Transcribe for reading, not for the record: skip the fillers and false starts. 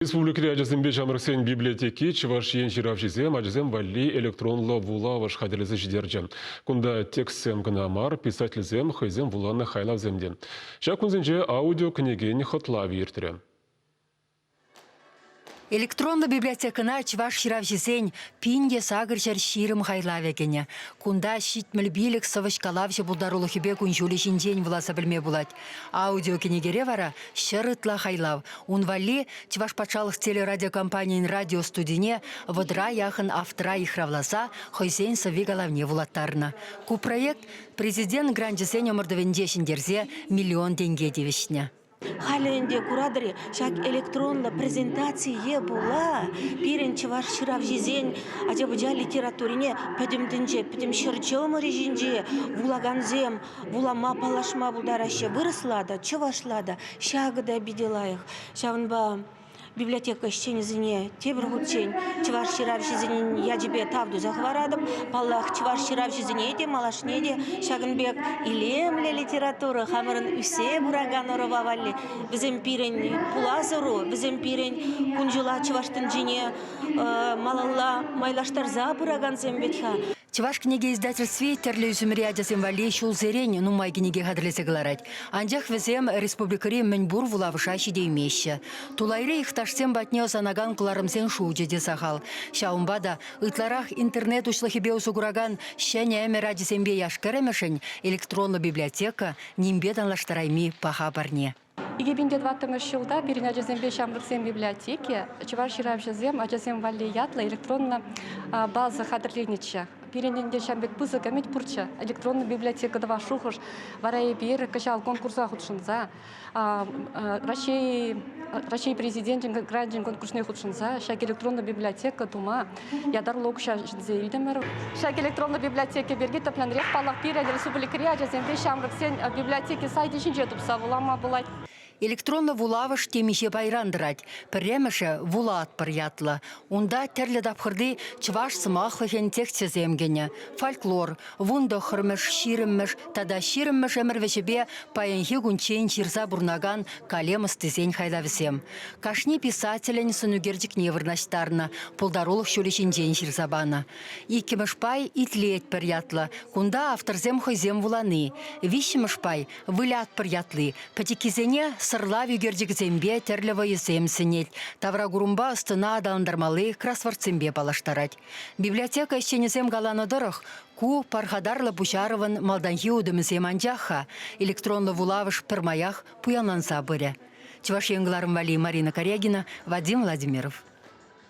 Республикӑри ачасемпе ҫамрӑксен библиотеки Чӑваш Ен ҫыравҫисем ачасем валли электронлӑ вулавӑш хатӗрлесе ҫитерчӗ. Кунта текстсем кӑна мар, писательсем хӑйсем вуланӑ хайлавсем те. Ҫак кунсенче аудиокӗнекен хӑтлавӗ иртрӗ. Электронлӑ библиотекӑна чӑваш ҫыравҫисен 1820 хайлавӗ кӗнӗ. Кунта 75 сӑвӑҫ-калавҫӑ пултарулӑхӗпе кун-ҫулӗ ҫинчен вуласа пӗлме пулать. Аудиокӗнекере вара 100 ытла хайлав. Ун валли Чӑваш патшалӑх телерадиокомпанийӗн радиостудине вӑтӑра яхӑн автора йыхравласа хӑйсен сӑвви-калавне вулаттарнӑ. Ку проект президент гранчӗсен ӑмӑртӑвӗнче ҫӗнтерсе миллион тенке тивӗҫнӗ. Халӗ ӗнтӗ куратӑр-и, ҫак электронлӑ презентацие пула пирӗн чӑваш ҫыравҫисен ача-пӑча литературине пӗтӗм тӗнче, пӗтӗм ҫӗр чӑмӑрӗ ҫинче вулакансем вулама, паллашма пултараҫҫӗ. Вырӑсла та, чӑвашла та. Ҫакӑ та питӗ лайӑх. Ҫавӑнпа библиотека ӗҫченӗсене тепӗр хутчен чӑваш ҫыравҫисен ячӗпе тав туса хӑваратӑп. Паллах, чӑваш ҫыравҫисене те малашне те ҫакӑн пек илемлӗ литература хамӑрӑн ӳссе пыракан ӑрӑва валли вӗсем пирӗн пулас ӑру, вӗсем пирӗн кун-ҫула чӑваш тӗнчине малалла майлаштарса пыракансем вӗт-ха. Чӑваш кӗнеке издательстви тӗрлӗ ӳсӗмри ачасем валли ҫулсерен нумай кӗнеке хатӗрлесе кӑларать. Анчах вӗсем республикӑри мӗнпур вулавӑша ҫитеймеҫҫӗ. Тулайри йӑхташсем патне ӑсанакан кӑларӑмсен шучӗ те сахал. Ҫавӑнпа та ытларах интернет уҫлӑхӗпе усӑ куракан ҫӗнӗ ӗмӗр ачисемпе яш-кӗрӗмӗшӗн электронлӑ библиотека нимпе танлаштарайми паха парне. 2004 ҫулта пирӗн ачасемпе ҫамрӑксен библиотеки чӑваш ҫыравҫӑсем ачасем валли ятлӑ электронлӑ база хатӗрленӗччӗ. Пирӗн ӗнтӗ ҫав пек пысӑк ӗмӗт пурччӗ электронлӑ библиотека тӑвас шухӑш. Вара эпир кӑҫал конкурса хутшӑнса Раҫҫей Раҫҫей Президенчӗн гранчӗн конкурсне хутшӑнса ҫак электронлӑ библиотека тума ятарлӑ укҫа ҫӗнсе илтӗмӗр. Ҫак электронлӑ библиотека пирки тӗплӗнрех, паллах, пирӗн республикӑри ачасемпе ҫамрӑксен библиотеки сайчӗ ҫинче тупса вулама пулать. Электронлӑ вулавӑш темиҫе пайран тӑрать. Пӗрремӗшӗ «Вулатпӑр» ятлӑ. Унта тӗрлӗ тапхӑрти чӑваш сӑмахлӑхӗн тексчӗсем кӗнӗ. Фольклор, 19-мӗш, 20-мӗш тата 20-мӗш ӗмӗр вӗҫӗпе паянхи кунччен ҫырса пурӑнакан калем ӑстисен хайлавӗсем. Кашни писателӗн сӑнӳкерчӗкне вырнаҫтарнӑ, пултарулӑх ҫулӗ ҫинчен ҫырса панӑ. Иккӗмӗш пай «Итлетпӗр» ятлӑ. Кунта авторсем хӑйсем вулани. Виҫҫӗмӗш пай «Вылятпӑр» ятли. Пӗчӗккисене сӑрлав ӳкерчӗкӗсемпе тӗрлӗ вӑйӑсем сӗнет, тавракурӑмпа ӑс-тӑна аталантармалли кроссвордсемпе паллаштарать. Библиотека ӗҫченӗсем каланӑ тӑрӑх, ку пархатарлӑ пуҫарӑвӑн малтанхи утӑмӗсем анчах-ха. Электронлӑ вулавӑш пӗрмаях пуянланса пырӗ. Чӑваш Ен кӑларӑм валли Марина Карягина, Вадим Владимиров.